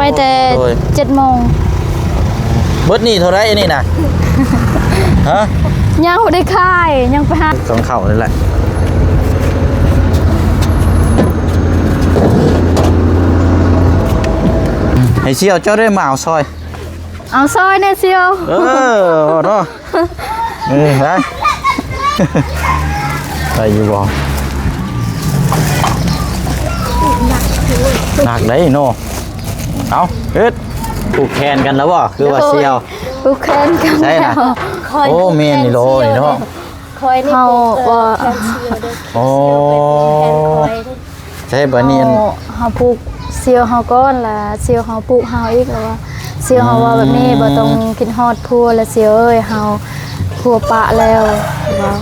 ໄປແຕ່ ໂດຍ ເຈັດໂມງ. ເບິດນີ້ເທົ່າໃດອັນນີ້ນະ? ຮະ? ຍັງບໍ່ໄດ້ຂາຍ ຍັງໄປຫາ ຕ້ອງເຂົ້ານີ້ແຫຼະ. ໃຫ້ສ່ຽວເຈົ້າໄດ້ມາເອົາຊອຍ. ເອົາຊອຍແດ່ສ່ຽວ. ເອີ ເນາະ. ເອີ ໄດ້ ໄດ້ຢູ່ບໍ່? ໜັກເດ້ເນາະ. ເອົາ ເຮັດ ຜູກແຂນກັນແລ້ວບໍ່? ຄືວ່າສ່ຽວ ໂດຍ ຜູກແຂນກັນ ໃຊ່ນະ ແລ້ວ. ໂອ້ ແມ່ນອີ່ຫຼີນີ້ເນາະ. ຂ້ອຍນີ້ ເຮົາ ເປັນ ເອີ ວ່າ ແຂນສ່ຽວເດີ ໂອ້ ສ່ຽວເປັນແຂນຂ້ອຍເດີ. ໃຊ່ ບາດນີ້ ເຮົາ ອັນ ເຮົາຜູກສ່ຽວເຮົາກ່ອນ ລະສ່ຽວເຮົາຜູກເຮົາອີກ ລະວ່າສ່ຽວເຮົາເວົ້າແບບນີ້ ອືມ ບໍ່ຕ້ອງຄິດຮອດຜົວ ລະສ່ຽວເອີຍ ເຮົາຜົວປະແລ້ວ ເວົ້າ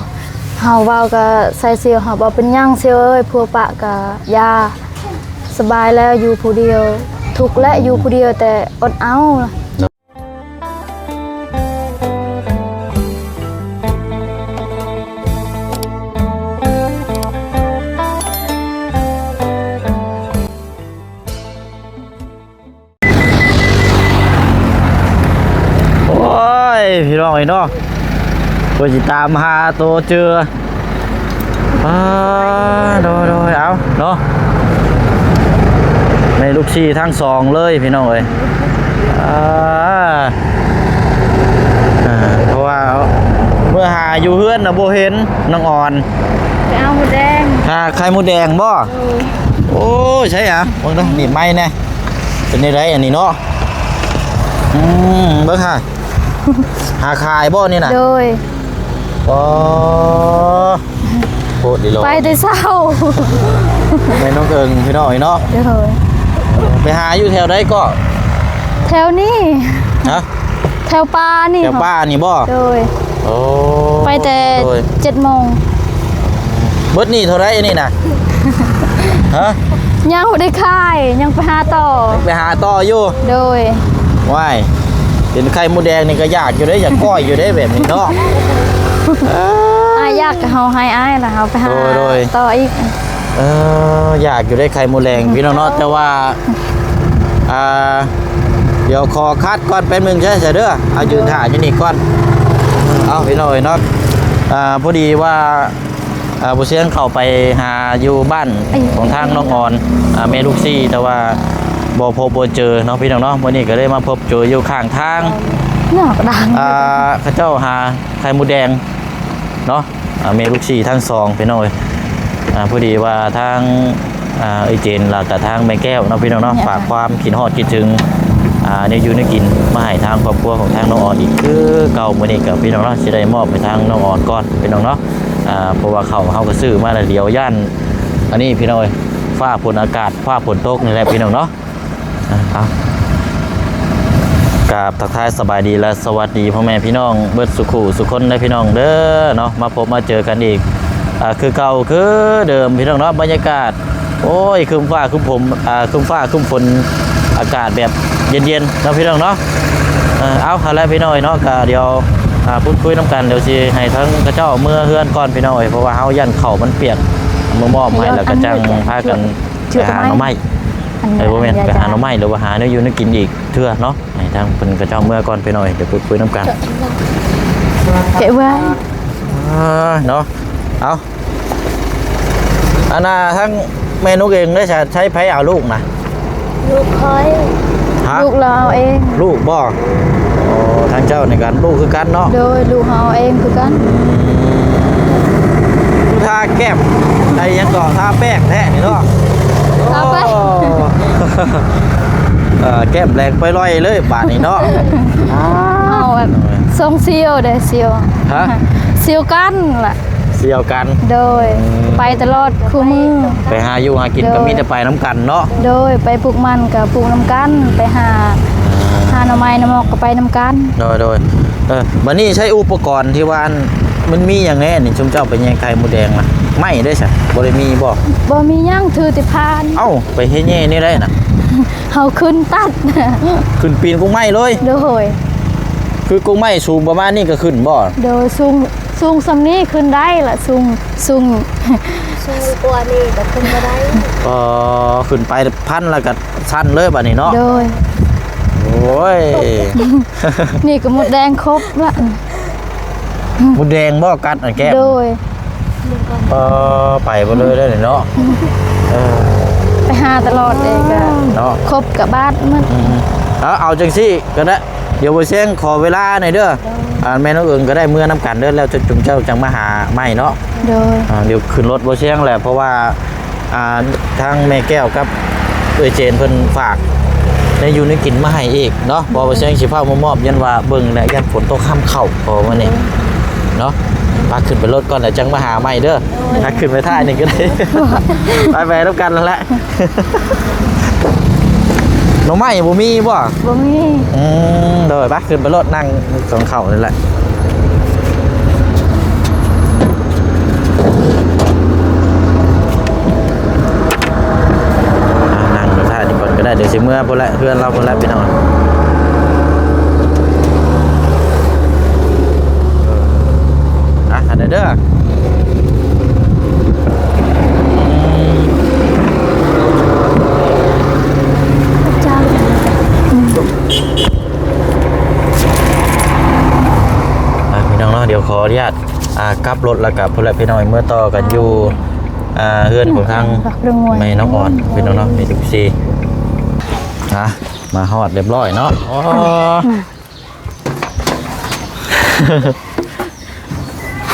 ເຮົາເວົ້າກະໃສ່ສ່ຽວເຮົາ ບໍ່ເປັນຫຍັງສ່ຽວເອີຍ ຜົວປະກະຢ່າ ສະບາຍແລ້ວ ຢູ່ຜູ້ດຽວ ທຸກແຫຼະ ຢູ່ຜູ້ດຽວ ແຕ່ອົດເອົາ. ໂອ້ຍ ພີ່ນ້ອງເອີຍເນາະ ເພິ່ນຊິຕາມຫາໂຕເຈີ. ອ່າ ໂດຍໆ ເອົາເນາະ ແມ່ລູກສີ່ທັງສອງເລີຍພີ່ນ້ອງເອີຍ. ອ່າ ອ່າ ເພາະວ່າເມື່ອຫາຢູ່ເຮືອນນະບໍ່ເຫັນນ້ອງອອນ ໄປເອົາໝູແດງ ຫາໄຂ່ໝູແດງບໍ່? ໂອ້ຍ ໃຊ່ຫະ ເບິ່ງດູ ໜີບໄມ້ແດ່ ເປັນແນວໃດອັນນີ້ເນາະ? ອືມ ເບິ່ງຫາ ຫາຂາຍບໍ່ນີ້ນະ? ໂດຍ ອໍ ໂພດດີຫຼໍ ໄປແຕ່ເຊົ້າ ແມ່ນ້ອງເອີງພີ່ນ້ອງເອີຍເນາະ. ໂດຍ ໄປຫາຢູ່ແຖວໃດເກາະ? ແຖວນີ້ ຮະ? ແຖວປ່ານີ້ ແຖວປ່ານີ້ບໍ່? ໂດຍ ໂອ້ ໄປແຕ່ ໂດຍ ເຈັດໂມງ. ເບິດນີ້ເທົ່າໃດອັນນີ້ນະ? ຮະ? ຍັງບໍ່ໄດ້ຂາຍ ຍັງໄປຫາຕໍ່ ໄປຫາຕໍ່ຢູ່. ໂດຍ ວ້າຍ ເຫັນໄຂ່ມົດແດງນີ້ກໍຢາກຢູ່ເດ້ ຢາກກ້ອຍຢູ່ເດ້ແບບນີ້ເນາະ. ເອີ ອ້າຍຢາກກໍເຮົາໃຫ້ອ້າຍ ແລ້ວເຮົາໄປຫາ ໂດຍໆ ຕໍ່ອີກ. ເອີ ຢາກຢູ່ເດ້ໄຂ່ມົດແດງ ພີ່ນ້ອງເນາະ ແຕ່ວ່າ ອ່າ ດຽວຂໍຄັດກ່ອນແປັບໜຶ່ງເດີ ເອົາຢືນຖ້າຢູ່ນີ້ກ່ອນ. ເອົາ ພີ່ນ້ອງເອີຍເນາະ ອ່າ ພໍດີວ່າ ອ່າ ບໍ່ຊຽງເຂົ້າໄປຫາຢູ່ບ້ານຂອງທາງນ້ອງອອນ ອ່າ ແມ່ລູກສີ່ ແຕ່ວ່າບໍ່ພົບບໍ່ເຈີເນາະ ພີ່ນ້ອງເນາະ. ມື້ນີ້ກໍເລີຍມາພົບເຈີຢູ່ຂ້າງທາງ ອ່າ ເຂົາເຈົ້າຫາໄຂ່ມົດແດງເນາະ. ອ່າ ແມ່ລູກສີ່ທັງສອງ ພີ່ນ້ອງເອີຍ ອ່າ ພໍດີວ່າທາງ ອ່າ ເອື້ອຍເຈນ ແລ້ວກະທາງແມ່ແກ້ວເນາະ ພີ່ນ້ອງເນາະ ຝາກຄວາມຄິດຮອດຄິດເຖິງ ອ່າ ແນວຢູ່ແນວກິນມາໃຫ້ທາງຄອບຄົວຂອງທາງນ້ອງອອນອີກຄືເກົ່າ. ມື້ນີ້ກໍ ພີ່ນ້ອງເນາະ ຊິໄດ້ມອບໃຫ້ທາງນ້ອງອອນກ່ອນ ພີ່ນ້ອງເນາະ ອ່າ ເພາະວ່າເຂົ້າເຮົາກໍຊື້ມາແລ້ວ ດຽວຢ້ານ ອັນນີ້ ພີ່ນ້ອງເອີຍ ຟ້າຝົນອາກາດ ຟ້າຝົນຕົກນີ້ແຫຼະ ພີ່ນ້ອງເນາະ. ອ່າ ເອົາ ກາບທັກທາຍສະບາຍດີ ແລະ ສະຫວັດດີພໍ່ແມ່ພີ່ນ້ອງເບິດສູ່ຄູ່ສູ່ຄົນເດີ ພີ່ນ້ອງເດີເນາະ. ມາພົບມາເຈີກັນອີກ ອ່າ ຄືເກົ່າຄືເດີມ ພີ່ນ້ອງເນາະ. ບັນຍາກາດ ໂອ້ຍ ຄຶ້ມຟ້າຄຶ້ມຝົນ ອ່າ ຄຶ້ມຟ້າຄຶ້ມຝົນ ອາກາດແບບເຢັນໆເນາະ ພີ່ນ້ອງເນາະ. ເອີ ເອົາ ຫັ້ນແຫຼະ ພີ່ນ້ອງເອີຍເນາະ ກະດຽວ ອ່າ ພູດຄຸຍນຳກັນ ດຽວຊິໃຫ້ທາງເຂົາເຈົ້າເມືອເຮືອນກ່ອນ ພີ່ນ້ອງເອີຍ ເພາະວ່າເຮົາຢ້ານເຂົ້າມັນປຽກ ມາມອບໃຫ້ ແລ້ວກໍຈັ່ງພາກັນໄປຫາໜໍ່ໄມ້ ເອີ ບໍ່ແມ່ນ ໄປຫາໜໍ່ໄມ້ ຫຼືວ່າຫາແນວຢູ່ແນວກິນອີກເທື່ອເນາະ. ໃຫ້ທາງເພິ່ນເຂົາເຈົ້າເມືອກ່ອນ ພີ່ນ້ອງເອີຍ ດຽວໄປຄຸຍນຳກັນ ເກະເວີຍ ອ່າ ເນາະ. ເອົາ ອັນນ່າ ທາງແມ່ນົກເອງໄດ້ໃຊ້ ໃຊ້ໃຜເອົາລູກນະ? ລູກຂ້ອຍ ຮະ? ລູກລາວເອງ ລູກບໍ່? ອໍ ທາງເຈົ້ານີ້ກັນ ລູກຄືກັນເນາະ? ໂດຍ ລູກເຮົາເອງຄືກັນ. ອືມ ຄືທາແກ້ມ ໄດ້ຫຍັງກໍ ທາແປ້ງແທ້ນີ້ເນາະ? ທາແປ້ງ ໂອ້ ເອີ ແກ້ມແດງໄປລອຍເລີຍບາດນີ້ເນາະ. ເຮົາແບບ ໂດຍ ຊົງສ່ຽວເດ້ ສ່ຽວ ຮະ? ສ່ຽວກັນລະ ສ່ຽວກັນ ໂດຍ ອືມ ໄປຕະຫຼອດຄູ່ມື້ ໄປຫາຢູ່ຫາກິນກໍ ໂດຍ ມີແຕ່ໄປນຳກັນເນາະ. ໂດຍ ໄປປູກມັນກໍປູກນຳກັນ ໄປຫາ ອ່າ ຫາໜໍ່ໄມ້ໜໍ່ໝອກກໍໄປນຳກັນ. ໂດຍ ໂດຍ ເອີ ບາດນີ້ໃຊ້ອຸປະກອນທີ່ວ່າ ອັນ ມັນມີຫຍັງແດ່ນີ້ ຊຸມເຈົ້າໄປແຍງໄຂ່ມົດແດງນະ? ໄມ້ເດ້ຊະ ບໍ່ໄດ້ມີບໍ່? ບໍ່ມີຫຍັງ ຖືແຕ່ພານ. ເອົ້າ ໄປເຮັດແຍ່ແນວໃດນະ? ເຮົາຂຶ້ນຕັດ ຂຶ້ນປີນກົກໄມ້ເລີຍ? ໂດຍ ຄືກົກໄມ້ສູງປະມານນີ້ກໍຂຶ້ນບໍ່? ໂດຍ ສູງ ສູງສ່ຳນີ້ຂຶ້ນໄດ້ລະ ສູງ ສູງ ສູງກວ່ານີ້ກໍຂຶ້ນບໍ່ໄດ້. ອໍ ຂຶ້ນໄປພັນລະກໍຊັນເລີຍບາດນີ້ເນາະ. ໂດຍ ໂອ້ຍ ນີ້ກໍມົດແດງຄົບລະ ມົດແດງບໍ່ກັດອັນແກ້ມ? ໂດຍ ເອີ ໄປບໍ່ເລີຍເດ້ເນາະ. ເອີ ໄປຫາຕະຫຼອດເດ້ ກໍເນາະ ຄົບກະບາດໝົດ. ອືມ ເອົາ ເອົາຈັ່ງຊີ້ກໍໄດ້ ດຽວບໍ່ແຊງຂໍເວລາໜ້ອຍເດີ. ໂດຍ ອ່າ ແມ່ນ້ອງເອີງກໍໄດ້ເມືອນຳກັນເດີ ແລ້ວຈຸມເຈົ້າຈັ່ງມາຫາໃໝ່ເນາະ. ໂດຍ ອ່າ ດຽວຂຶ້ນລົດບໍ່ແຊງແຫຼະ ເພາະວ່າ ອ່າ ທາງແມ່ແກ້ວກັບເອື້ອຍເຈນເພິ່ນຝາກແນວຢູ່ແນວກິນມາໃຫ້ອີກເນາະ. ບໍ່ວ່າແຊງຊິຟ້າວມາມອບ ຢ້ານວ່າເບິ່ງແລ້ວຢ້ານຝົນຕົກຫ້າມເຂົ້າ ເພາະວ່ານີ້ເນາະ. ພາຂຶ້ນໄປລົດກ່ອນ ແລ້ວຈັ່ງມາຫາໃໝ່ເດີ. ໂດຍ ພາຂຶ້ນໄປຖ້ານີ້ກໍໄດ້ ໄປ ໄປນຳກັນນັ້ນແຫຼະ. ໜໍ່ໄມ້ບໍ່ມີບໍ່? ບໍ່ມີ. ອືມ ໂດຍ ໄປ ຂຶ້ນໄປໂລດ ນັ່ງສອງເຂົ້ານີ້ແຫຼະ. ອ່າ ນັ່ງຢູ່ທ່ານີ້ກ່ອນກໍໄດ້ ດຽວຊິເມືອພຸ້ນແຫຼະ ເຮືອນລາວພຸ້ນແຫຼະພີ່ນ້ອງ. ອ່ະ ອັນນັ້ນເດີ. ອ່ະ ພີ່ນ້ອງເນາະ ດຽວຂໍອະນຸຍາດ ອ່າ ກັບລົດ ແລ້ວກໍພຸ້ນແຫຼະພີ່ນ້ອງ ເມືອຕໍ່ກັນຢູ່ ອ່າ ເຮືອນຂອງທາງແມ່ນ້ອງອອນ ພີ່ນ້ອງເນາະ ມີເອັຟຊີ ອ່ະ ມາຮອດຮຽບຮ້ອຍເນາະ.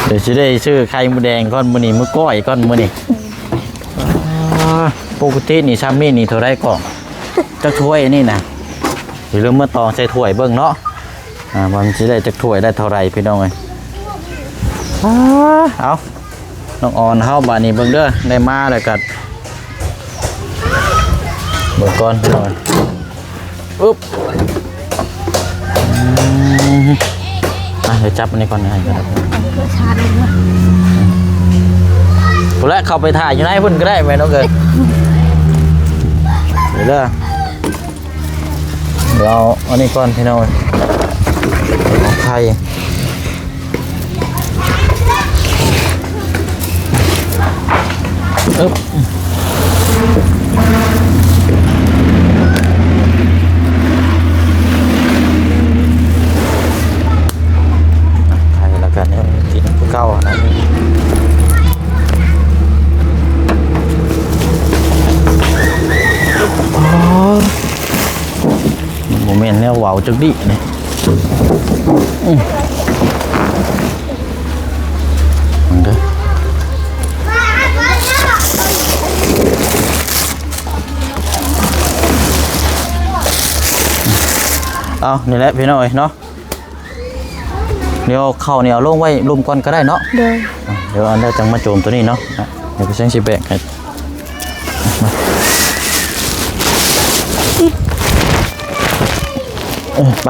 ອໍ ດຽວຊິໄດ້ຊື້ໄຂ່ມົດແດງກ່ອນມື້ນີ້ ມື້ກ້ອຍກ່ອນມື້ນີ້. ອ່າ ປົກກະຕິນີ້ຊຳນີ້ນີ້ເທົ່າໃດກໍ? ຈັກຖ້ວຍນີ້ນະ? ດຽວເລີ່ມມາຕອງໃສ່ຖ້ວຍເບິ່ງເນາະ ອ່າ ວ່າມັນຊິໄດ້ຈັກຖ້ວຍ ໄດ້ເທົ່າໃດພີ່ນ້ອງເອີຍ. ອ່າ ເອົາ ນ້ອງອອນເຮົາບາດນີ້ເບິ່ງເດີ ໄດ້ມາແລ້ວກໍເບິ່ງກ່ອນພີ່ນ້ອງເອີຍ. ອຶບ ອືມ ອ່ະ ດຽວຈັບອັນນີ້ກ່ອນ ໃຫ້ກ່ອນ. ພຸ້ນແຫຼະ ເຂົ້າໄປຖ້າຢູ່ໃນພຸ້ນກໍໄດ້ແມ່ນ້ອງເອີຍ. ເດີ ດຽວເອົາອັນນີ້ກ່ອນພີ່ນ້ອງເອີຍ ເອົາໄຂ່ ອຶບ ໄຂ່ລະກັນ ກິນຄືເກົ່າຫັ້ນນະ. ອໍ ບໍ່ແມ່ນແນວເວົ້າຈັກດີ້ນີ້. ອືມ ເບິ່ງເດີ ເອົາ ນີ້ແຫຼະພີ່ນ້ອງເອີຍເນາະ. ດຽວເຂົ້ານີ້ເອົາລົງໄວ້ລຸ່ມກ່ອນກໍໄດ້ເນາະ. ໂດຍ ອ່ະ ດຽວອັນໃດຈັ່ງມາໂຈມຕົວນີ້ເນາະ. ອ່ະ ດຽວໄປແຊງຊິແບກໃຫ້ ມາ ເອີ ໄປ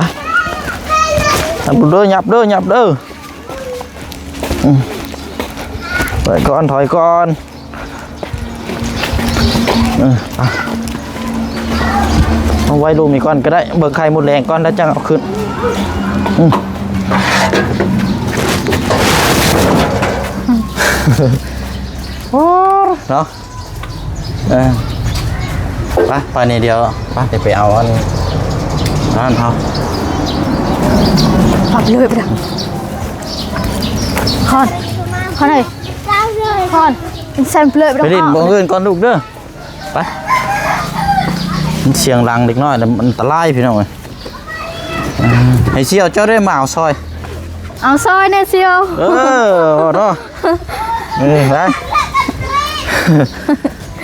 ຫຍັບເດີ ຫຍັບເດີ ຫຍັບເດີ. ອືມ ຖອຍກ່ອນ ຖອຍກ່ອນ. ເອີ ເອົາ ເອົາໄວ້ລຸ່ມນີ້ກ່ອນກໍໄດ້ ເບິ່ງໄຂ່ມົດແດງກ່ອນ ແລ້ວຈັ່ງເອົາຂຶ້ນ. ອືມ ໂອ້ ເນາະ. ເອີ ໄປ ໄປນີ້ ດຽວ ໄປ ດຽວໄປເອົາອັນນັ້ນເອົາ ເອົາໄປເລີຍ ໄປເດີ ຄອນ ຄອນເອີຍ ຄອນ ແຊມເລີຍ ໄປເດີ ໄປຫຼິ້ນບ່ອນອື່ນກ່ອນລູກເດີ ໄປ ມັນສຽງດັງເດັກນ້ອຍ ມັນອັນຕະລາຍ ພີ່ນ້ອງເອີຍ. ໃຫ້ສ່ຽວເຈົ້າໄດ້ມາເອົາຊ່ອຍ ເອົາຊ່ອຍແດ່ສ່ຽວ ເອີ ເນາະ ເອີ ໄປ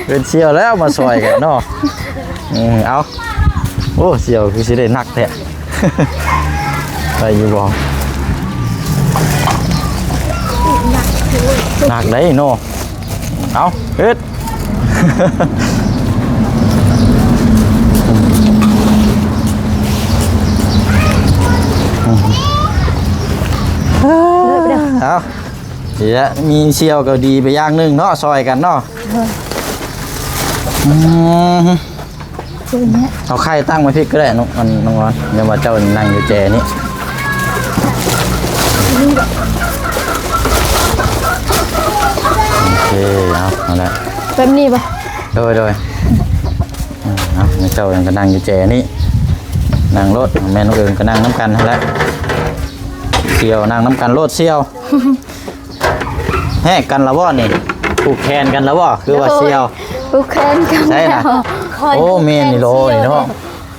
ເປັນສ່ຽວແລ້ວມາຊ່ອຍກັນເນາະ ເອີ ເອົາ ໂອ້ ສ່ຽວຄືຊິໄດ້ໜັກແທ້ ໄດ້ຢູ່ບໍ່ ໜັກເດ້ເນາະ ເອົາ ເຮັດ ເອົາ ເດະ ມີສ່ຽວກໍດີໄປຢ່າງໜຶ່ງເນາະ ຊ່ອຍກັນເນາະ ອືມ. ເອົາໄຂ່ຕັ້ງໄວ້ພີ້ກໍໄດ້ນ້ອງ ອັນ ນ້ອງອອນ ແມ່ນວ່າເຈົ້ານັ່ງຢູ່ແຈນີ້ ໂອເຄ ເອົາ ນັ້ນແຫຼະ ແບບນີ້ບໍ່? ໂດຍ ໂດຍ ອືມ ເອົາ ແມ່ເຈົ້າຍັງກໍນັ່ງຢູ່ແຈນີ້ ນັ່ງໂລດ ແມ່ນ້ອງເອີງກໍນັ່ງນຳກັນຫັ້ນແຫຼະ ສ່ຽວນັ່ງນຳກັນໂລດສ່ຽວ. ແຮກກັນລະບໍ່ນີ້? ຜູກແຂນກັນລະບໍ່? ຄືວ່າສ່ຽວ ຜູກແຂນກັນ ໃຊ່ນະ ແລ້ວ ໂອ້ ແມ່ນອີ່ຫຼີເນາະ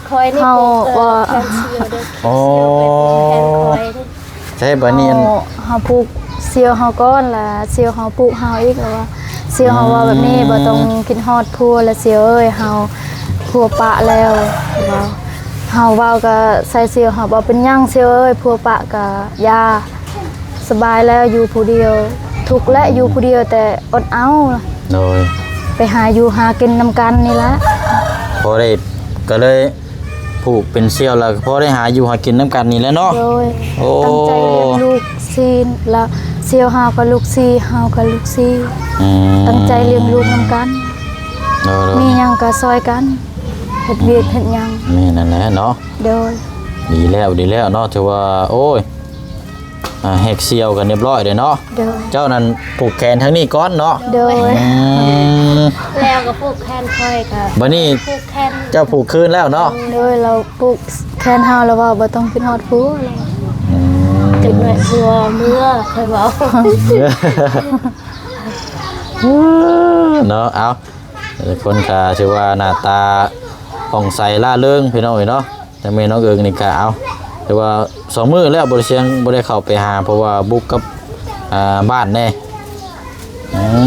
ຂ້ອຍນີ້ ເຮົາ ຜູກ ເອີ ວ່າ ແຂນສ່ຽວເດ້ ໂອ້ ສ່ຽວໄປຜູກແຂນຂ້ອຍເດ້ ໃຊ່ ບາດນີ້ ເຮົາ ເຮົາຜູກສ່ຽວເຮົາກ່ອນ ລະສ່ຽວເຮົາຜູກເຮົາອີກ ລະວ່າສ່ຽວເຮົາເວົ້າແບບນີ້ ອືມ ບໍ່ຕ້ອງຄິດຮອດຜົວ ລະສ່ຽວເອີຍ ເຮົາຜົວປະແລ້ວ ເວົ້າ ເຮົາເວົ້າກະໃສ່ສ່ຽວ ເຮົາບໍ່ເປັນຫຍັງສ່ຽວເອີຍ ຜົວປະກະຢ່າ ສະບາຍແລ້ວ ຢູ່ຜູ້ດຽວ ທຸກແຫຼະ ຢູ່ຜູ້ດຽວ ແຕ່ອົດເອົາ ໂດຍ ໄປຫາຢູ່ຫາກິນນຳກັນນີ້ລະ ພໍໄດ້ ກໍເລີຍຜູກເປັນສ່ຽວ ແລ້ວກໍພໍໄດ້ຫາຢູ່ຫາກິນນຳກັນນີ້ແຫຼະເນາະ ໂດຍ ໂອ້ ຕັ້ງໃຈລ້ຽງລູກສີ່ ລະສ່ຽວເຮົາກໍລູກສີ່ ເຮົາກໍລູກສີ່ ອືມ ຕັ້ງໃຈລ້ຽງລູກນຳກັນ ໂດຍ ໂດຍ ມີຫຍັງກໍຊ່ອຍກັນ ເຮັດວຽກເຮັດຫຍັງ ແມ່ນນັ້ນແຫຼະເນາະ ໂດຍ ດີແລ້ວ ດີແລ້ວເນາະ ຖືວ່າ ໂອ້ຍ ອ່າ ແຮກສ່ຽວກັນຮຽບຮ້ອຍເດ້ເນາະ ໂດຍ ເຈົ້ານັ້ນຜູກແຂນທາງນີ້ກ່ອນເນາະ ໂດຍ ອືມ ແລ້ວກໍຜູກແຂນຂ້ອຍກໍ ບັດນີ້ຜູກແຂນ ເຈົ້າຜູກຄືນແລ້ວເນາະ ໂດຍ ລາວຜູກແຂນເຮົາ ລາວວ່າບໍ່ຕ້ອງຄິດຮອດຜົວ ອືມ ຈັກໜ້ອຍຜົວເມືອ ຂ້ອຍເວົ້າ ເນາະ ເອົາ ແຕ່ລະຄົນກໍຖືວ່າໜ້າຕາຜ່ອງໃສລ່າເລີງ ພີ່ນ້ອງເອີຍເນາະ ແຕ່ແມ່ນ້ອງເອີງນີ້ກະເອົາ ແຕ່ວ່າສອງມື້ແລ້ວບໍ່ໄດ້ສຽງ ບໍ່ໄດ້ເຂົ້າໄປຫາ ເພາະວ່າບຸກກັບ ອ່າ ບ້ານແດ່ ອື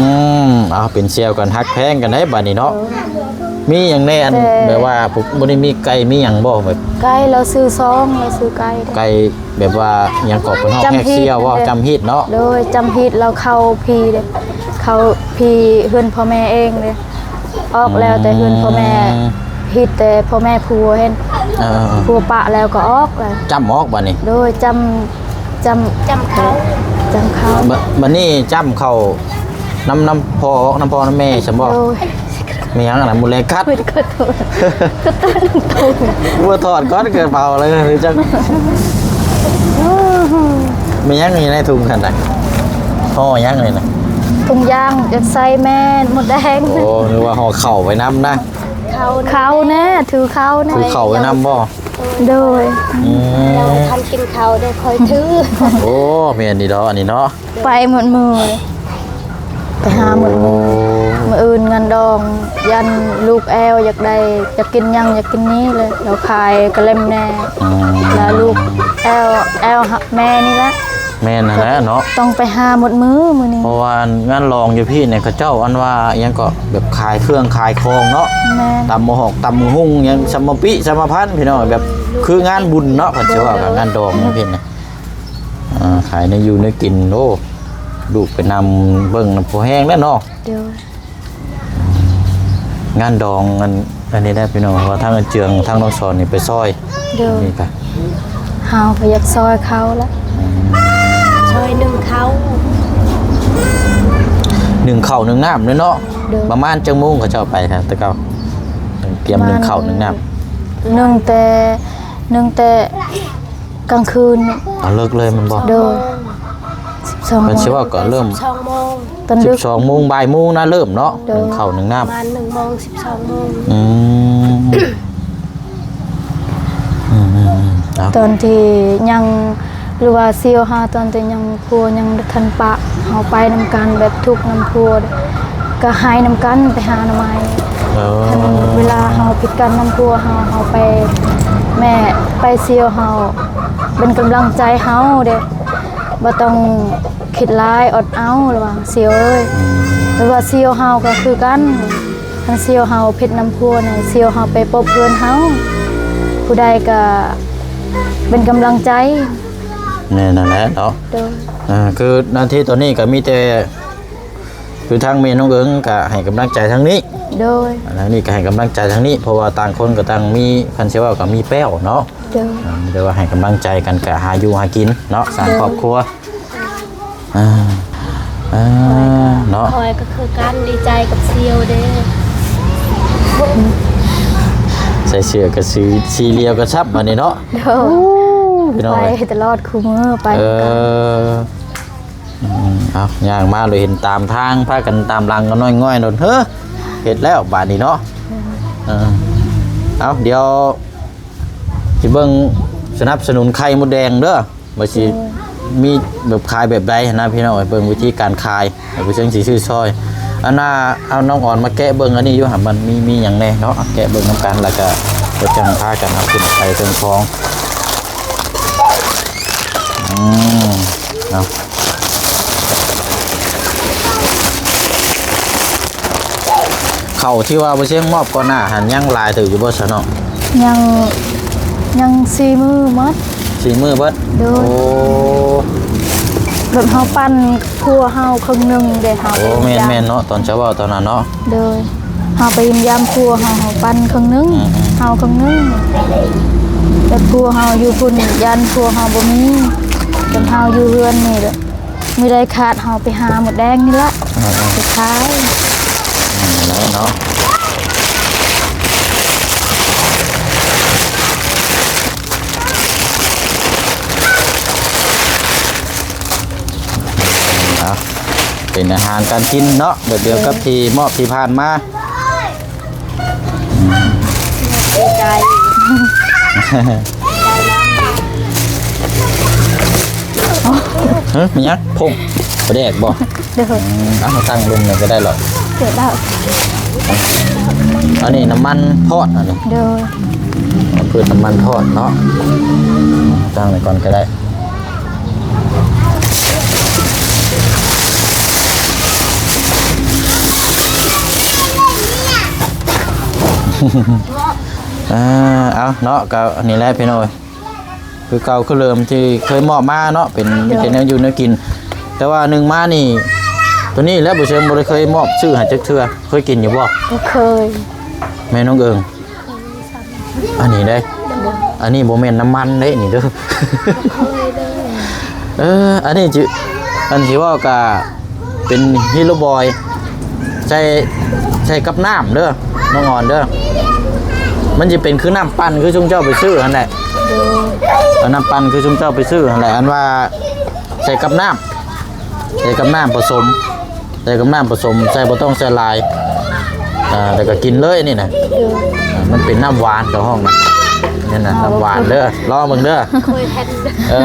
ມ ເອົາ ເປັນສ່ຽວກັນ ຮັກແພງກັນໄດ໋ບາດນີ້ເນາະ ໂອ້ຍ ມີຫຍັງແດ່ ອັນ ແຕ່ ແບບວ່າບໍ່ໄດ້ມີໄກ່ມີຫຍັງບໍ່ ແບບ ໄກ່ ລາວຊື້ຊອງ ລາວຊື້ໄກ່ ໄກ່ ແບບວ່າຫຍັງເກາະ ເພິ່ນຮ້ອງແຮກສ່ຽວບໍ່ ຈຳຮີດເນາະ ໂດຍ ຈຳຮີດ ລາວເຂົ້າພີເດ້ ເຂົ້າພີເຮືອນພໍ່ແມ່ເອງເດ້ ອອກແລ້ວແຕ່ເຮືອນພໍ່ແມ່ ອືມ ຮີດແຕ່ພໍ່ແມ່ຜົວເຫັນ ເອີໆໆ ຜົວປະແລ້ວກໍອອກແລ້ວ ຈ້ຳອອກບາດນີ້ ໂດຍ ຈ້ຳ ຈ້ຳ ຈ້ຳເຂົ້າ ຈ້ຳເຂົ້າ ບາດ ບາດນີ້ຈ້ຳເຂົ້ານຳ ນຳພໍ່ ນຳພໍ່ນຳແມ່ຊັ້ນບໍ່ ໂດຍ ແມ່ນຫຍັງອັນນັ້ນ ໝູແລງກັດ ໂອ້ຍ ຂໍໂທດ ຂໍໂທດ ບໍ່ຖອດກ່ອນ ເກີດເຜົາເລີຍຈັກ ແມ່ນຫຍັງຢູ່ໃນຖົງຫັ້ນນະ ຫໍ່ຫຍັງນີ້ນະ ຖົງຢາງ ຢາກໃສ່ແມ່ນ ໝົດແດງ ໂອ້ ນຶກວ່າຫໍ່ເຂົ້າໄປນຳນະ ເຂົ້າ ເຂົ້າແນ່ ຖືເຂົ້າແນ່ ຖືເຂົ້າໄປນຳບໍ່ ໂດຍ ອືມ ຍັງບໍ່ທັນກິນເຂົ້າເດ້ ຄ່ອຍຖື ໂອ້ ແມ່ນດີດອກອັນນີ້ເນາະ ໄປໝົດມື້ ໄປຫາໝົດມື້ ໂອ້ ມື້ອື່ນງານດອງ ຢ້ານລູກແອວ ຢາກໄດ້ ຢາກກິນຫຍັງ ຢາກກິນນີ້ເລີຍ ລາວຂາຍກະເລັມແດ່ ອືມ ລະລູກແອວ ແອວແມ່ນີ້ແຫຼະ ແມ່ນຫັ້ນແຫຼະເນາະ ຕ້ອງໄປຫາໝົດມື້ມື້ນີ້ ເພາະວ່າງານລອງຢູ່ພີ້ນີ້ ເຂົາເຈົ້າອັນວ່າຫຍັງເກາະ ແບບຂາຍເຄື່ອງຂາຍຂອງເນາະ ແມ່ນ ຕຳໝາກຫອກຕຳໝາກຫຸ່ງຫຍັງ ສຳມະປິສຳມະພັນ ພີ່ນ້ອງ ແບບຄືງານບຸນເນາະ ເພິ່ນຊິວ່າ ໂດຍ ງານດອງນີ້ເພິ່ນນະ ອ່າ ຂາຍແນວຢູ່ແນວກິນ ໂອ້ ລູກໄປນຳເບິ່ງນຳພໍແຮງແລ້ວເນາະ ໂດຍ ງານດອງອັນ ອັນນີ້ແຫຼະພີ່ນ້ອງ ວ່າທາງເອື້ອຍເຈືອງ ທາງນ້ອງສອນນີ້ໄປຊ່ອຍ ໂດຍ ນີ້ກະ ເຮົາກໍຢາກຊ່ອຍເຂົາລະ ອືມ ຊ່ອຍໜຶ້ງເຂົ້າ ໜຶ້ງເຂົ້າໜຶ້ງນ້ຳເດ້ເນາະ ໂດຍ ປະມານຈັກໂມງເຂົາເຈົ້າໄປແທ້ແຕ່ເກົ່າ ກຽມໜຶ້ງເຂົ້າໜຶ້ງນ້ຳ ໜຶ້ງແຕ່ ໜຶ້ງແຕ່ ກາງຄືນ ຕອນເລິກເລີຍແມ່ນບໍ່ ໂດຍ ສິບສອງ ເພິ່ນຊິວ່າກໍເລີ່ມ ສິບສອງໂມງ ຕອນດຶກ ສິບສອງໂມງ ບ່າຍໂມງນະເລີ່ມເນາະ ໂດຍ ໜຶ້ງເຂົ້າໜຶ້ງນ້ຳ ປະມານໜຶ່ງໂມງ ສິບສອງໂມງ ອືມ ອືມໆໆ ເອົາ ຕອນທີ່ຍັງ ຫຼືວ່າສ່ຽວເຮົາ ຕອນທີ່ຍັງ ຜົວຍັງບໍ່ທັນປະ ເຮົາໄປນຳກັນ ແບບທຸກນຳຜົວ ກໍໄຫ້ນຳກັນ ໄປຫາໜໍ່ໄມ້ ເອີ ຄັນເວລາເຮົາຜິດກັນນຳຜົວເຮົາ ເຮົາໄປ ແມ່ໄປສ່ຽວເຮົາ ເປັນກຳລັງໃຈເຮົາເດ້ ບໍ່ຕ້ອງຄິດຫຼາຍ ອົດເອົາ ລະວ່າສ່ຽວເອີຍ ອືມ ຫຼືວ່າສ່ຽວເຮົາກໍຄືກັນ ຄັນສ່ຽວເຮົາຜິດນຳຜົວນີ້ ສ່ຽວເຮົາໄປພົບເຮືອນເຮົາ ຜູ້ໃດກໍເປັນກຳລັງໃຈ ແມ່ນນັ້ນແຫຼະເນາະ ໂດຍ ອ່າ ຄືນາທີຕອນນີ້ກໍມີແຕ່ ຄືທາງແມ່ນ້ອງເອີງກໍໃຫ້ກຳລັງໃຈທາງນີ້ ໂດຍ ທາງນີ້ກໍໃຫ້ກຳລັງໃຈທາງນີ້ ເພາະວ່າຕ່າງຄົນກໍຕ່າງມີ ຄັນຊິເວົ້າກໍມີແປ້ວເນາະ ໂດຍ ອ່າ ມີແຕ່ວ່າໃຫ້ກຳລັງໃຈກັນ ກໍຫາຢູ່ຫາກິນເນາະ ສ້າງ ໂດຍ ຄອບຄົວ ອ່າ ອ່າ ເນາະ ຂ້ອຍກໍຄືກັນ ດີໃຈກັບສ່ຽວເດ້ ໃສ່ເສື້ອກໍສີ ສີດຽວກັນຊ້ຳ ບັດນີ້ເນາະ ໂດຍ ພີ່ນ້ອງເອີຍ ໄປຕະຫຼອດຄູ່ມື້ ໄປ ເອີ ນຳກັນ ອືມ ເອົາ ຍ່າງມາໂດຍເຫັນຕາມທາງ ພາກັນຕາມຫຼັງກັນງ່ອຍໆ ໂດນ ເຮີ ເຮັດແລ້ວບາດນີ້ເນາະ ເອີ ເອົາ ດຽວ ຊິເບິ່ງສະໜັບສະໜູນໄຂ່ມົດແດງເດີ ວ່າຊິ ໂດຍ ມີແບບຂາຍແບບໃດຫັ້ນນະພີ່ນ້ອງເອີຍ. ເບິ່ງວິທີການຂາຍ ແລ້ວກໍຈັ່ງຊິຊື້ຊ່ອຍ. ອັນນ່າ ເອົານ້ອງອອນມາແກະເບິ່ງອັນນີ້ຢູ່ຫັ້ນ ມັນມີ ມີຫຍັງແດ່ເນາະ ແກະເບິ່ງນຳກັນ ແລ້ວກໍ ກໍຈັ່ງພາກັນເອົາຂຶ້ນໄປເທິງຄອງ. ອືມ ເນາະ ເຂົ້າທີ່ວ່າບໍ່ຊຽງມອບກ່ອນໜ້າຫັ້ນ ຍັງຫຼາຍເຕີບຢູ່ບໍ່ຊະນ້ອງ? ຍັງ ຍັງສີ່ມື້ໝົດ. ສີ່ມື້ເບິດ? ໂດຍ. ໂອ້ ແບບເຮົາປັ້ນຄົວເຮົາເຄິ່ງໜຶ່ງເດ້ ເຮົາ ໂອ້ ໄປ ແມ່ນໆເນາະ ຕອນເຈົ້າເວົ້າຕອນນັ້ນເນາະ. ໂດຍ. ເຮົາໄປຢ້ຽມຢາມຜົວເຮົາ ເຮົາປັ້ນເຄິ່ງໜຶ່ງ ອືມໆ ເຮົາເຄິ່ງໜຶ່ງ ແຕ່ຜົວເຮົາຢູ່ພຸ້ນ ຢ້ານຜົວເຮົາບໍ່ມີ ຈົນເຮົາຢູ່ເຮືອນນີ້ແຫຼະ ມື້ໃດຂາດເຮົາໄປຫາມົດແດງນີ້ແຫຼະ ອືມໆ ໄປຂາຍ. ອືມ ນັ້ນແຫຼະເນາະ ເອົາ ເປັນອາຫານການກິນເນາະ ແບບດຽວກັບ ໂດຍ ທີ່ມອບທີ່ຜ່ານມາ. ດີໃຈ. ຮະ ແມ່ນຫຍັງ? ຜົງປາແດກບໍ່? ໂດຍ. ອືມ ເອົາ ຕັ້ງລຸ່ມນີ້ກໍໄດ້ລະ. ເກີດແລ້ວ. ອັນນີ້ນ້ຳມັນທອດ ອັນນີ້. ໂດຍ. ເອົາ ເພື່ອນ້ຳມັນທອດເນາະ ຕັ້ງໄວ້ກ່ອນກໍໄດ້. ອ່າ ເອົາເນາະ ກໍນີ້ແຫຼະພີ່ນ້ອງເອີຍ ຄືເກົ່າຄືເດີມທີ່ເຄີຍມອບມາເນາະ ເປັນ ໂດຍ ມີແຕ່ແນວຢູ່ແນວກິນ. ແຕ່ວ່າໜຶ່ງມານີ້ ໂຕນີ້ແຫຼະ ບໍ່ເຊີງບໍ່ໄດ້ເຄີຍມອບຊື້ໃຫ້ຈັກເທື່ອ ເຄີຍກິນຢູ່ບໍ່? ບໍ່ເຄີຍ. ແມ່ນ້ອງເອີງ ອັນນີ້ເດ້ ອັນນີ້ບໍ່ແມ່ນນ້ຳມັນເດ້ນີ້ເດີ. ເອີ ອັນນີ້ຊິ ອັນຊິເວົ້າກະເປັນຮີໂຣບອຍ ໃສ່ ໃສ່ກັບນ້ຳເດີ ນ້ອງອອນເດີ. ມັນຊິເປັນຄືນ້ຳປັ່ນຄືຊຸມເຈົ້າໄປຊື້ຫັ້ນແຫຼະ. ໂດຍ. ເອົານ້ຳປັ່ນຄືຊຸມເຈົ້າໄປຊື້ຫັ້ນແຫຼະ ອັນວ່າໃສ່ກັບນ້ຳ ໃສ່ກັບນ້ຳປະສົມ ໃສ່ກັບນ້ຳປະສົມ ໃສ່ ບໍ່ຕ້ອງໃສ່ຫຼາຍ ອ່າ ແລ້ວກໍກິນເລີຍນີ້ນະ. ໂດຍ. ມັນເປັນນ້ຳຫວານ ເຂົາຮ້ອງນະ ນັ້ນນະ ອໍ ນ້ຳຫວານເດີ ລອງເບິ່ງເດີ. ເຄີຍເຫັນ ເອີ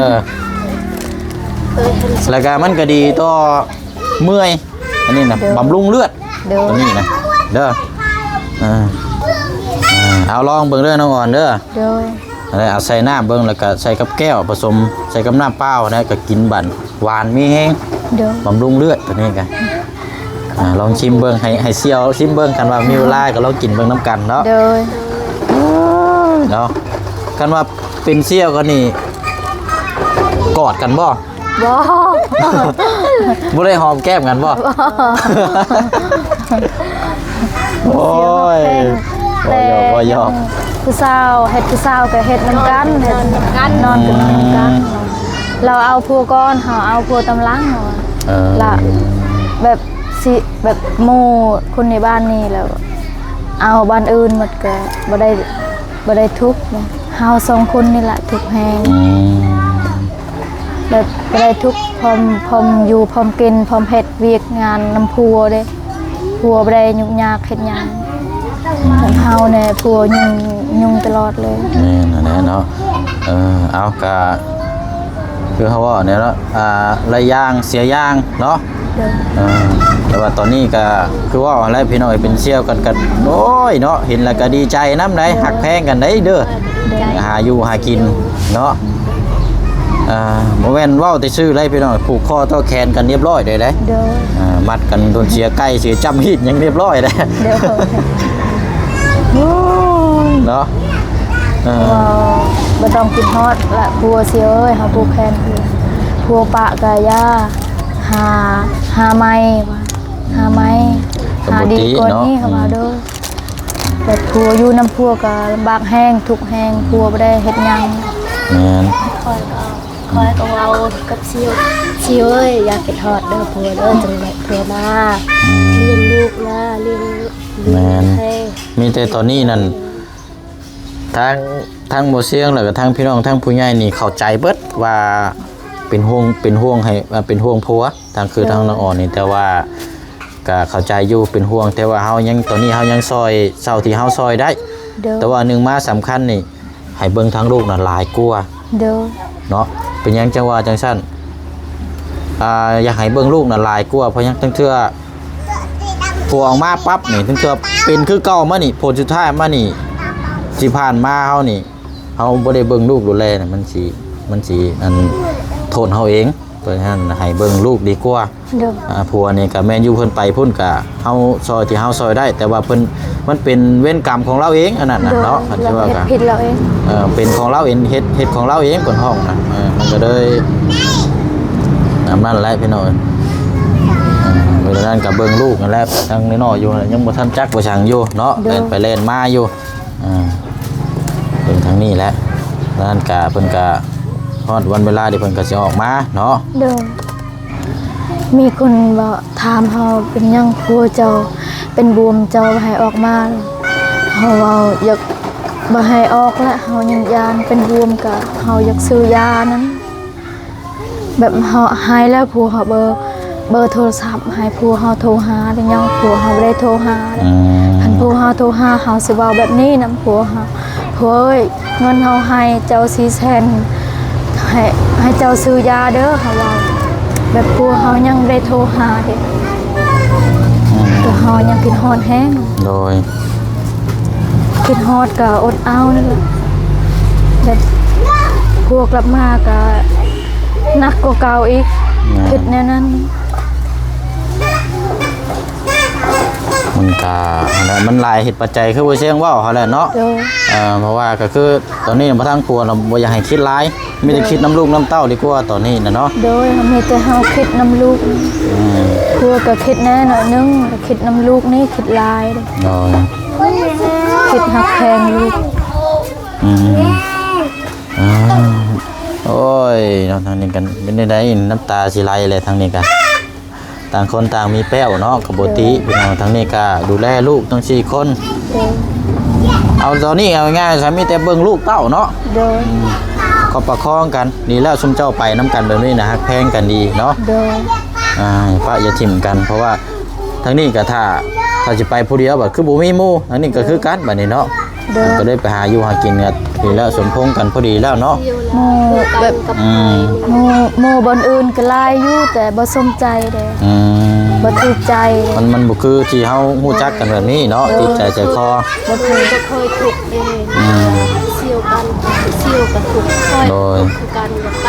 ເຄີຍເຫັນ ແລ້ວກໍມັນກໍດີຕໍ່ເມື່ອຍ ອັນນີ້ນະ. ໂດຍ. ບຳລຸງເລືອດ. ໂດຍ. ຕົວນີ້ນະເດີ. ເອີ ເອົາລອງເບິ່ງເດີນ້ອງອອນເດີ. ໂດຍ. ເອົາໃສ່ນ້ຳເບິ່ງ ແລ້ວກໍໃສ່ກັບແກ້ວ ປະສົມໃສ່ກັບນ້ຳເປົ່ານະ ກໍກິນບັດ ຫວານມີແຮງ. ໂດຍ. ບຳລຸງເລືອດຕົວນີ້ກະ ອ່າ ລອງຊິມເບິ່ງ ໃຫ້ ໃຫ້ສ່ຽວຊິມເບິ່ງ ຄັນວ່າມີເວລາກໍລອງກິນເບິ່ງນຳກັນເນາະ. ໂດຍ. ເນາະ ຄັນວ່າເປັນສ່ຽວກັນນີ້ ກອດກັນບໍ່? ບໍ່ ບໍ່ໄດ້ຫອມແກ້ມກັນບໍ່? ບໍ່. ໂອ້ຍ ເວົ້າຫຍອກ ເວົ້າຫຍອກ. ຜູ້ສາວ ເຮັດ ຜູ້ສາວກໍເຮັດນຳກັນ ນອນນຳກັນ ນອນກໍນອນນຳກັນ. ອືມ. ລາວເອົາຜົວກ່ອນ ເຮົາເອົາຜົວຕາມຫຼັງ. ເອີ ລະແບບຊິ ແບບໝູ່ຄົນໃນບ້ານນີ້ ແລ້ວເອົາບ້ານອື່ນໝົດ ກໍບໍ່ໄດ້ ບໍ່ໄດ້ທຸກນະ. ເຮົາສອງຄົນນີ້ລະທຸກແຮງ. ອືມ. ແບບບໍ່ໄດ້ທຸກ ພ້ອມ ພ້ອມຢູ່ ພ້ອມກິນ ພ້ອມເຮັດວຽກງານນຳຜົວເດ້. ຜົວບໍ່ໄດ້ຫຍຸ້ງຍາກເຮັດຫຍັງ. ເຮົາແດ່ ຜົວຫຍຸ້ງ ຫຍຸ້ງຕະຫຼອດເລີຍ. ແມ່ນຫັ້ນແຫຼະເນາະ. ເອີ ເອົາ ກະຄືເຮົາເວົ້າແນວເນາະ ອ່າ ຫຼາຍຢ່າງເສຍຢ່າງເນາະ. ໂດຍ. ເອີ ແຕ່ວ່າຕອນນີ້ກໍຄືເວົ້າຫັ້ນແຫຼະ ພີ່ນ້ອງເອີຍ ເປັນສ່ຽວກັນກໍ ໂອ້ຍເນາະ ເຫັນແລ້ວກໍດີໃຈນຳໃດ໋. ໂດຍ. ຮັກແພງກັນໄດ໋ເດີ. ໂດຍ. ຫາຢູ່ຫາກິນເນາະ. ອ່າ ບໍ່ແມ່ນເວົ້າແຕ່ຊື່ໄດ໋ພີ່ນ້ອງ ຜູກຄໍຕໍ່ແຂນກັນຮຽບຮ້ອຍເດ້. ໂດຍ. ອ່າ ມັດກັນໂດນເສຍໄກ່ເສຍຈ້ຳຮີດຫຍັງຮຽບຮ້ອຍເດ້. ໂດຍ. ເນາະ. ເອີ ບໍ່ຕ້ອງຄິດຮອດລະຜົວຊິເອີຍ ເຮົາຜູກແຂນຜົວ ຜົວປະກະຢ່າ ຫາ ຫາໃໝ່ວ່າ ຫາໃໝ່ ຫາດີກວ່ານີ້ ເຂົາວ່າ. ໂດຍ. ແບບຜົວຢູ່ນຳຜົວກໍລຳບາກແຮງ ທຸກແຮງ ຜົວບໍ່ໄດ້ເຮັດຫຍັງ. ແມ່ນ. ຂ້ອຍກໍ ຂ້ອຍກໍເວົ້າກັບຊິວ ຊິວເອີຍ ຢ່າຄິດຮອດເດີຜົວເດີ ຈັ່ງໄດ້ຜົວມາ. ອືມ. ລ້ຽງລູກນະ ລ້ຽງ ແມ່ນ. ມີແຕ່ຕອນນີ້ນັ້ນ ທາງ ທາງບໍ່ຊຽງ ແລ້ວກໍທາງພີ່ນ້ອງ ທາງຜູ້ໃຫຍ່ນີ້ເຂົ້າໃຈເບິດວ່າເປັນຫ່ວງ ເປັນຫ່ວງໃຫ້ ວ່າເປັນຫ່ວງຜົວ ທາງ ຄື ໂດຍ ທາງນ້ອງອອນນີ້ ແຕ່ວ່າກໍເຂົ້າໃຈຢູ່ ເປັນຫ່ວງ ແຕ່ວ່າເຮົາຍັງ ຕອນນີ້ເຮົາຍັງຊ່ອຍເທົ່າທີ່ເຮົາຊ່ອຍໄດ້. ໂດຍ. ແຕ່ວ່າໜຶ່ງມາສຳຄັນນີ້ ໃຫ້ເບິ່ງທາງລູກນະຫຼາຍກວ່າ ໂດຍ ເນາະ. ເປັນຫຍັງຈັ່ງວ່າຈັ່ງຊັ້ນ? ອ່າ ຢາກໃຫ້ເບິ່ງລູກນະຫຼາຍກວ່າ ເພາະຫຍັງ? ທັງເທື່ອຜົວອອກມາປັບນີ້ ທັງເທື່ອເປັນຄືເກົ່າມານີ້ ຜົນສຸດທ້າຍມານີ້ ທີ່ຜ່ານມາເຮົານີ້ ເຮົາບໍ່ໄດ້ເບິ່ງລູກດູແລນະ ມັນຊິ ມັນຊິອັນໂທດເຮົາເອງ. ເພາະສະນັ້ນໃຫ້ເບິ່ງລູກດີກວ່າ. ໂດຍ ອ່າ ຜົວນີ້ກະແມ່ນຢູ່ ເພິ່ນໄປພຸ້ນກະເຮົາຊ່ອຍທີ່ເຮົາຊ່ອຍໄດ້ ແຕ່ວ່າເພິ່ນ ມັນເປັນເວນກຳຂອງລາວເອງອັນນັ້ນນະ ໂດຍ ເນາະ. ຄັນຊິວ່າກະ ເຮັດຜິດລາວເອງ ເອີ ເປັນຂອງລາວເອງ ເຮັດ ເຮັດຂອງລາວເອງ ເພິ່ນຮ້ອງນະ. ເອີ ມັນກະເລີຍ ຕາມນັ້ນແຫຼະພີ່ນ້ອງເອີຍ. ເອີ ເວລານັ້ນກະເບິ່ງລູກນັ້ນແຫຼະ ຍັງນ້ອຍໆຢູ່ ຍັງບໍ່ທັນຈັກບໍ່ຊັງຢູ່ເນາະ ໂດຍ ແລ່ນໄປແລ່ນມາຢູ່. ອ່າ ເບິ່ງທາງນີ້ແຫຼະ ນັ້ນກະເພິ່ນກະຮອດວັນເວລາທີ່ເພິ່ນກະຊິອອກມາເນາະ. ໂດຍ ມີຄົນເວົ້າ ຖາມເຮົາ ເປັນຫຍັງຜົວເຈົ້າເປັນບວມ ເຈົ້າບໍ່ໃຫ້ອອກມາ? ເຮົາເວົ້າ ຢາກບໍ່ໃຫ້ອອກແຫຼະ ເຮົາຍັງຢ້ານເປັນບວມ ກະເຮົາຢາກຊື້ຢານັ້ນ. ແບບເຮົາໃຫ້ແລ້ວ ຜົວເຮົາເບີ ເບີໂທລະສັບໃຫ້ຜົວເຮົາໂທຫາ ແຕ່ຍັງຜົວເຮົາບໍ່ໄດ້ໂທຫາ. ອືມ ຄັນຜົວເຮົາໂທຫາ ເຮົາຊິເວົ້າແບບນີ້ນຳຜົວເຮົາ ຜົວເອີຍ ເງິນເຮົາໃຫ້ເຈົ້າສີ່ແສນ ໃຫ້ ໃຫ້ເຈົ້າຊື້ຢາເດີ ເຮົາເວົ້າ. ແບບຜົວເຮົາຍັງບໍ່ໄດ້ໂທຫາເດ ອືມ ແຕ່ເຮົາຍັງຄິດຮອດແຮງ. ໂດຍ ຄິດຮອດກະອົດເອົານັ້ນແຫຼະ ແບບຜົວກັບມາກະໜັກກວ່າເກົ່າອີກ. ແມ່ນ ຄິດແນວນັ້ນ ມັນກະ ຫັ້ນແຫຼະ ມັນຫຼາຍເຫດປັດໄຈ ຄືບໍ່ຊຽງເວົ້າຫັ້ນແຫຼະເນາະ. ໂດຍ ເອີ ເພາະວ່າກະຄືຕອນນີ້ມາທາງຜົວນະ ບໍ່ຢາກໃຫ້ຄິດຫຼາຍ ມີແຕ່ ໂດຍ ຄິດນຳລູກນຳເຕົ້າດີກວ່າຕອນນີ້ນະເນາະ. ໂດຍ ມີແຕ່ເຮົາຄິດນຳລູກ. ອືມ ຜົວກະຄິດແດ່ໜ້ອຍໜຶ່ງ ຄິດນຳລູກນີ້ຄິດຫຼາຍ. ໂດຍ ຄິດຮັກແພງລູກ. ອືມ ອືມ ໂອ້ຍເນາະ ທາງນີ້ກັນເປັນໃດໆ ນ້ຳຕາຊິໄຫຼແຫຼະ ທາງນີ້ກະ ຕ່າງຄົນຕ່າງມີແປ້ວເນາະ ກະບໍ່ຕິ ໂດຍ ພີ່ນ້ອງ. ທາງນີ້ກະດູແລລູກທັງສີ່ຄົນ. ໂດຍ ເອົາຕອນນີ້ເອົາງ່າຍໆ ຊະ ມີແຕ່ເບິ່ງລູກເຕົ້າເນາະ. ໂດຍ ອືມ ກໍປະຄອງກັນ ດີແລ້ວ ຊຸມເຈົ້າໄປນຳກັນແບບນີ້ນະ ຮັກແພງກັນດີເນາະ. ໂດຍ ອ່າ ປະຢ່າຖິ້ມກັນ ເພາະວ່າ ທາງນີ້ກະຖ້າ ຖ້າຊິໄປຜູ້ດຽວ ບາດຄືບໍ່ມີໝູ່ ທາງນີ້ກະຄືກັນບາດນີ້ເນາະ. ໂດຍ ກະເລີຍໄປຫາຢູ່ຫາກິນກັນດີແລ້ວ ສົມພົງກັນພໍດີແລ້ວເນາະ. ໝູ່ແບບ ອືມ ໝູ່ ໝູ່ບ່ອນອື່ນກະຫຼາຍຢູ່ ແຕ່ບໍ່ສົມໃຈເດ້. ອືມ ບໍ່ຖືກໃຈ ມັນ ມັນບໍ່ຄືທີ່ເຮົາຮູ້ຈັກກັນແບບນີ້ເນາະ. ໂດຍ ຈິດໃຈໃຈຄໍ ບໍ່ຄື ບໍ່ຄ່ອຍຖືກເດ້. ອືມ ສ່ຽວກັນ ສ່ຽວກະຖືກ ຄ່ອຍ ໂດຍ ຄືກັນ ໄປ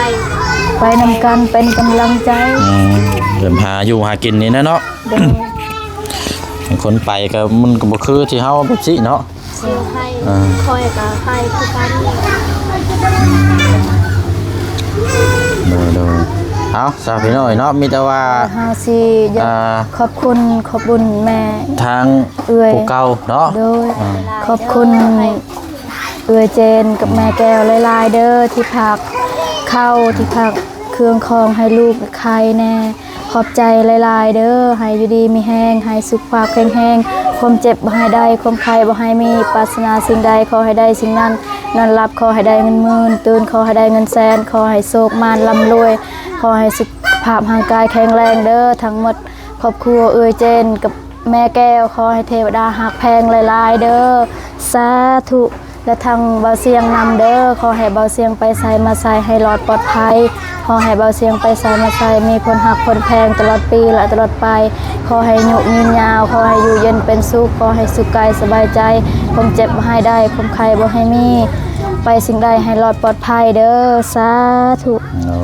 ໄປນຳກັນເປັນກຳລັງໃຈ. ອືມ ເດີນຫາຢູ່ຫາກິນນີ້ນະເນາະ. ໂດຍ ຄົນໄປກະ ມັນກະບໍ່ຄືທີ່ເຮົາແບບຊີ້ເນາະ. ຊິໃຫ້ ອ່າ ຂ້ອຍກະໃຫ້ຄືກັນ. ໂດຍໆ ເອົາ ຊະ ພີ່ນ້ອງເນາະ ມີແຕ່ວ່າ ເຮົາຊິຢາກ ອ່າ ຂອບຄຸນຂອບບຸນແມ່ ທາງ ເອື້ອຍ ຜູ້ເກົ່າເນາະ. ໂດຍ ອ່າ ຂອບຄຸນເອື້ອຍເຈນກັບແມ່ແກ້ວຫຼາຍໆເດີ ທີ່ຝາກເຂົ້າ ທີ່ຝາກເຄື່ອງຂອງໃຫ້ລູກໄຂ່ແດ່. ຂອບໃຈຫຼາຍໆເດີ ໃຫ້ຢູ່ດີມີແຮງ ໃຫ້ສຸຂະພາບແຂງແຮງ ຄວາມເຈັບບໍ່ໃຫ້ໄດ້ ຄວາມໄຂ້ບໍ່ໃຫ້ມີ ປາດຖະໜາສິ່ງໃດຂໍໃຫ້ໄດ້ສິ່ງນັ້ນ ນອນຫຼັບຂໍໃຫ້ໄດ້ເງິນໝື່ນ ຕື່ນຂໍໃຫ້ໄດ້ເງິນແສນ ຂໍໃຫ້ໂຊກໝານລ່ຳລວຍ ຂໍໃຫ້ສຸຂະພາບຮ່າງກາຍແຂງແຮງເດີ ທັງໝົດຄອບຄົວເອື້ອຍເຈນກັບແມ່ແກ້ວ ຂໍໃຫ້ເທວະດາຮັກແພງຫຼາຍໆເດີ ສາທຸ. ແລະທັງບ່າວຊຽງນຳເດີ ຂໍໃຫ້ບ່າວຊຽງໄປໃສມາໃສໃຫ້ລອດປອດໄພ ຂໍໃຫ້ບ່າວຊຽງໄປໃສມາໃສມີຄົນຮັກຄົນແພງຕະຫຼອດປີ ແລະຕະຫຼອດໄປ ຂໍໃຫ້ອາຍຸຍືນຍາວ ຂໍໃຫ້ຢູ່ເຢັນເປັນສຸກ ຂໍໃຫ້ສຸກກາຍສະບາຍໃຈ ຄວາມເຈັບບໍ່ໃຫ້ໄດ້ ຄວາມໄຂ້ບໍ່ໃຫ້ມີ ໄປສິ່ງໃດໃຫ້ລອດປອດໄພເດີ ສາທຸ. ໂອ້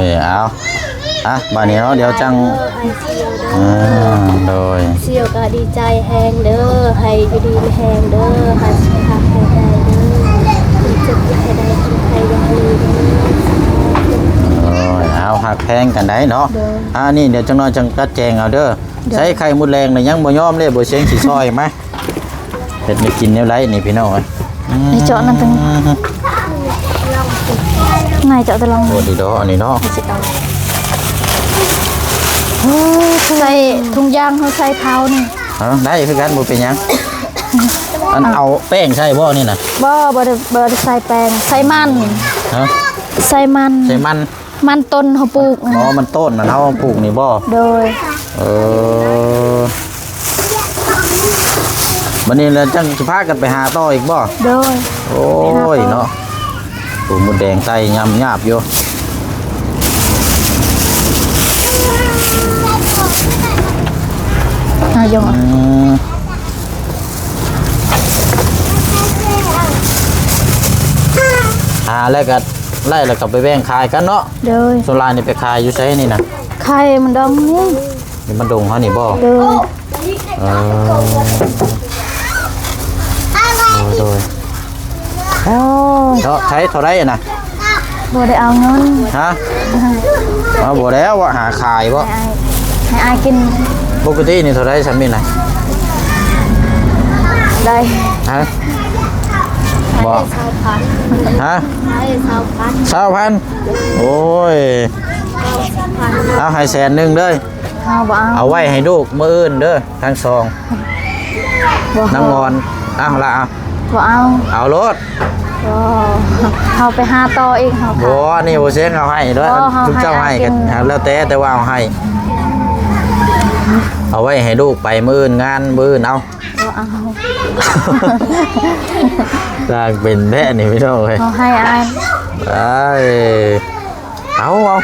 ຍ ເອົາ ອ່ະ ບາດນີ້ເນາະ ດຽວຈັ່ງ ເອີ ໃຫ້ສ່ຽວເດີ ອ່າ ໂດຍ ສ່ຽວກະດີໃຈແຮງເດີ ໃຫ້ຢູ່ດີມີແຮງເດີ ໃຫ້ສຸຂະພາບແຂງແຮງເດີ ຄົນເຈັບຢ່າໃຫ້ໄດ້ ຄົນໄຂ້ຢ່າໃຫ້ມີເດີ ໂອ້ຍ ເອົາ ຮັກແພງກັນໄດ໋ເນາະ. ໂດຍ ອ່າ ນີ້ດຽວຈັກໜ້ອຍຈັ່ງຈັດແຈງເອົາເດີ ໂດຍ ໃຊ້ໄຂ່ມົດແດງນະ ຍັງບໍ່ຍອມເລີຍ ບໍ່ເສັງຊິຊ່ອຍມາ. ເຮັດແນວກິນແນວໃດນີ້ພີ່ນ້ອງເອີຍ? ອືມ ໃນເຈາະນັ້ນຕົງ ໃນເຈາະຕະລອງ ໂອ້ ດີດອກອັນນີ້ເນາະ ໃສ່ຖົງຢາງເຮົາໃສ່ເຂົ້ານີ້ ເອີ ໄດ້ຄືກັນ ບໍ່ເປັນຫຍັງ. ອັນ ເອົາແປ້ງໃສ່ບໍ່ນີ້ນະ? ບໍ່ ບໍ່ໄດ້ ບໍ່ໄດ້ໃສ່ແປ້ງ ໃສ່ມັນ ຮະ? ໃສ່ມັນ ໃສ່ມັນ ມັນຕົ້ນເຮົາປູກ ອໍ ມັນຕົ້ນນັ້ນເຮົາປູກນີ້ບໍ່? ໂດຍ ເອີ ບັດນີ້ແລ້ວຈັ່ງຊິພາກັນໄປຫາຕໍ່ອີກບໍ່? ໂດຍ ໂອ້ຍ ເນາະ ແກງໄກ່ຫຍາບໆຢູ່. ເອົາຢອງ ອືມ ຫາແລ້ວກໍໄລ່ ແລ້ວກໍໄປແບ່ງຂາຍກັນເນາະ. ໂດຍ. ສ່ວນຫຼາຍນີ້ໄປຂາຍຢູ່ໃສນີ້ນະ? ຂາຍມັນດອງນີ້. ຢູ່ບ້ານດົງເຮົານີ້ບໍ່? ໂດຍ. ເອີ ໂດຍ ໂດຍ. ໂອ້ຍ ເນາະ ຂາຍເທົ່າໃດນະ? ບໍ່ໄດ້ເອົາເງິນ. ຮະ? ເອົາ ບໍ່ແລ້ວ ວ່າຫາຂາຍບໍ່? ໃຫ້ອ້າຍ ໃຫ້ອ້າຍກິນ. ປົກກະຕິນີ້ເທົ່າໃດຊ່ຳນີ້ນະ? ໄດ້ ຮະ? ບໍ່ ໃຫ້ຊາວພັນ. ຮະ? ໃຫ້ຊາວພັນ. ຊາວພັນ. ໂອ້ຍ ເອົາໃຫ້ແສນໜຶ່ງເດີ້. ເຮົາບໍ່ເອົາ. ເອົາໄວ້ໃຫ້ລູກມື້ອື່ນເດີ້ ທັງສອງ. ບໍ່ ນາງອ່ອນ. ເອົາລະ ເອົາ ບໍ່ເອົາ. ເອົາໂລດ. ບໍ່ ເຮົາໄປຫາຕໍ່ອີກ ເຮົາ. ບໍ່ ນີ້ບໍ່ເສັງ ເອົາໃຫ້ເດີ້. ບໍ່ ເຮົາໃຫ້ ເຈົ້າໃຫ້ ໃຫ້ອ້າຍກິນ ກໍແລ້ວແຕ່ ແຕ່ວ່າເອົາໃຫ້ ເອົາໄວ້ໃຫ້ລູກໄປມື້ອື່ນ ງານມື້ອື່ນ. ເອົາ ບໍ່ເອົາ. ສ້າງເປັນແທ້ນີ້ພີ່ນ້ອງເອີຍ. ເຮົາໃຫ້ອ້າຍ ອ້າຍ. ເອົາ ເອົາ.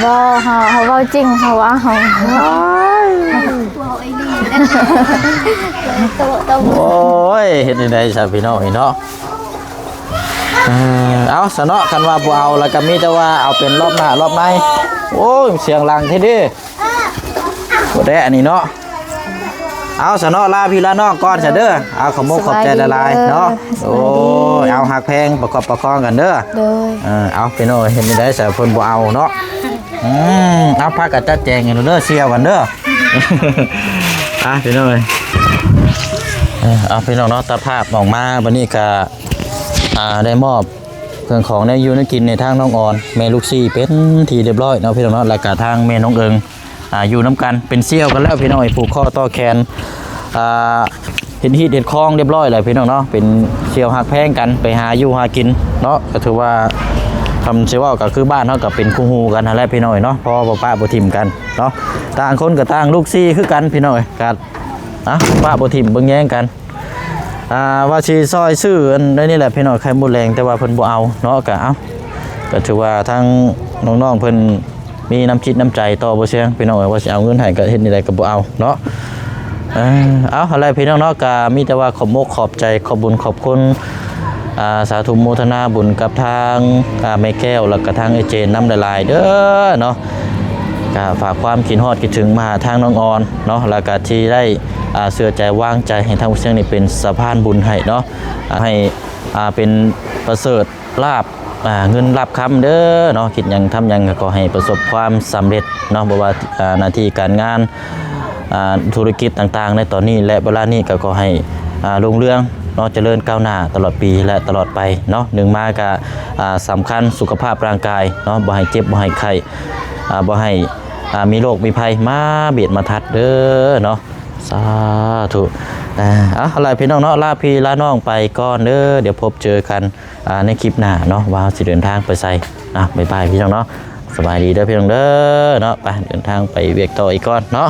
ບໍ່ ເຮົາ ເຮົາເວົ້າຈິງ ເຮົາເວົ້າ. ໂອ້ຍ ເຮັດຈັ່ງໃດຊະພີ່ນ້ອງເອີຍເນາະ. ເອີ ເອົາຊະເນາະ ຄັນວ່າບໍ່ເອົາ ແລ້ວກໍມີແຕ່ວ່າເອົາເປັນລອບໜ້າລອບໃນ. ໂອ້ຍ ສຽງດັງແທ້ເດ້. ບໍ່ໄດ້ອັນນີ້ເນາະ. ເອົາຊະເນາະ ລາພີ່ລານ້ອງກ່ອນຊະເດີ້. ເອົາ ຂອບມຸກຂອບໃຈຫຼາຍໆເນາະ. ໂອ້ຍ ເອົາ ຮັກແພງປະຄັບປະຄອງກັນເດີ້. ໂດຍ. ເອີ ເອົາ ພີ່ນ້ອງ ເຮັດຈັ່ງໃດຊະ ເພິ່ນບໍ່ເອົາເນາະ. ອືມ ເອົາ ພາກັນຈັດແຈງກັນເດີ້ ສ່ຽວກັນເດີ້. ອ່ະ ພີ່ນ້ອງເອີຍ ເອີ ເອົາ ພີ່ນ້ອງເນາະ ຕັດພາບອອກມາ ບັດນີ້ກະ ອ່າ ໄດ້ມອບເຄື່ອງຂອງແນວຢູ່ແນວກິນໃຫ້ທາງນ້ອງອອນ ແມ່ລູກສີ່ເປັນທີ່ຮຽບຮ້ອຍເນາະ ພີ່ນ້ອງເນາະ. ແລ້ວກະທາງແມ່ນ້ອງເອີງ ອ່າ ຢູ່ນຳກັນ ເປັນສ່ຽວກັນແລ້ວພີ່ນ້ອງເອີຍ ຜູກຂໍ້ຕໍ່ແຂນ ອ່າ ເຮັດຮີດເຮັດຄອງຮຽບຮ້ອຍແລ້ວພີ່ນ້ອງເນາະ ເປັນສ່ຽວຮັກແພງກັນ ໄປຫາຢູ່ຫາກິນເນາະ. ກໍຖືວ່າ ຄຳຊິເວົ້າກໍຄືບ້ານເຮົາກໍເປັນຄູ່ຮູ້ກັນຫັ້ນແຫຼະພີ່ນ້ອງເອີຍເນາະ ເພາະວ່າບໍ່ປະບໍ່ຖິ້ມກັນເນາະ. ຕ່າງຄົນກໍຕ່າງລູກສີ່ຄືກັນພີ່ນ້ອງເອີຍ ກໍ ອ່ະ ປະບໍ່ຖິ້ມເບິ່ງແຍງກັນ. ອ່າ ວ່າຊິຊ່ອຍຊື້ອັນໃດນີ້ແຫຼະພີ່ນ້ອງ ໄຂ່ມົດແດງ ແຕ່ວ່າເພິ່ນບໍ່ເອົາເນາະ ກໍເອົາ ກໍຖືວ່າທາງນ້ອງໆເພິ່ນ ມີນ້ຳຈິດນ້ຳໃຈຕໍ່ບໍ່ສ່ຽງພີ່ນ້ອງເອີຍ ວ່າຊິເອົາເງິນໃຫ້ກໍເຮັດແນວໃດກໍບໍ່ເອົາເນາະ. ເອີ ເອົາ ຫັ້ນແຫຼະພີ່ນ້ອງເນາະ ກໍມີແຕ່ວ່າຂອບອົກຂອບໃຈ ຂອບບຸນຂອບຄຸນ ອ່າ ສາທຸໂມທະນາບຸນກັບທາງ ອ່າ ແມ່ແກ້ວ ແລ້ວກໍທາງເອື້ອຍເຈນນຳຫຼາຍໆເດີ້ເນາະ. ກໍຝາກຄວາມຄິດຮອດຄິດເຖິງມາຫາທາງນ້ອງອອນເນາະ ແລ້ວກໍທີ່ໄດ້ ອ່າ ເຊື່ອໃຈວາງໃຈໃຫ້ທາງຜູ້ສ່ຽງນີ້ເປັນສະພານບຸນໃຫ້ເນາະ ອ່າ ໃຫ້ ອ່າ ເປັນປະເສີດ ລາບ ອ່າ ເງິນລາບຄຳເດີ້ເນາະ. ຄິດຫຍັງທຳຫຍັງກໍຂໍໃຫ້ປະສົບຄວາມສຳເລັດເນາະ ບໍ່ວ່າ ອ່າ ໜ້າທີ່ການງານ ອ່າ ທຸລະກິດຕ່າງໆໃນຕອນນີ້ ແລະ ເວລານີ້ກໍຂໍໃຫ້ ອ່າ ຮຸ່ງເຮືອງເນາະ ຈະເລີນກ້າວໜ້າຕະຫຼອດປີ ແລະ ຕະຫຼອດໄປເນາະ. ໜຶ່ງມາກໍ ອ່າ ສຳຄັນສຸຂະພາບຮ່າງກາຍເນາະ ບໍ່ໃຫ້ເຈັບ ບໍ່ໃຫ້ໄຂ້ ອ່າ ບໍ່ໃຫ້ ອ່າ ມີໂລກມີໄພມາບຽດມາທັດເດີ້ເນາະ. ສາທຸ. ເອົາ ເອົາລະພີ່ນ້ອງເນາະ ລາພີ່ລານ້ອງໄປກ່ອນເດີ້ ດຽວພົບເຈີກັນ ອ່າ ໃນຄລິບໜ້າເນາະ ວ່າເຮົາຊິເດີນທາງໄປໃສ. ອ່ະ ບາຍບາຍພີ່ນ້ອງເນາະ ສະບາຍດີເດີ້ພີ່ນ້ອງເດີ້ເນາະ. ໄປ ເດີນທາງໄປວຽກຕໍ່ອີກກ່ອນເນາະ.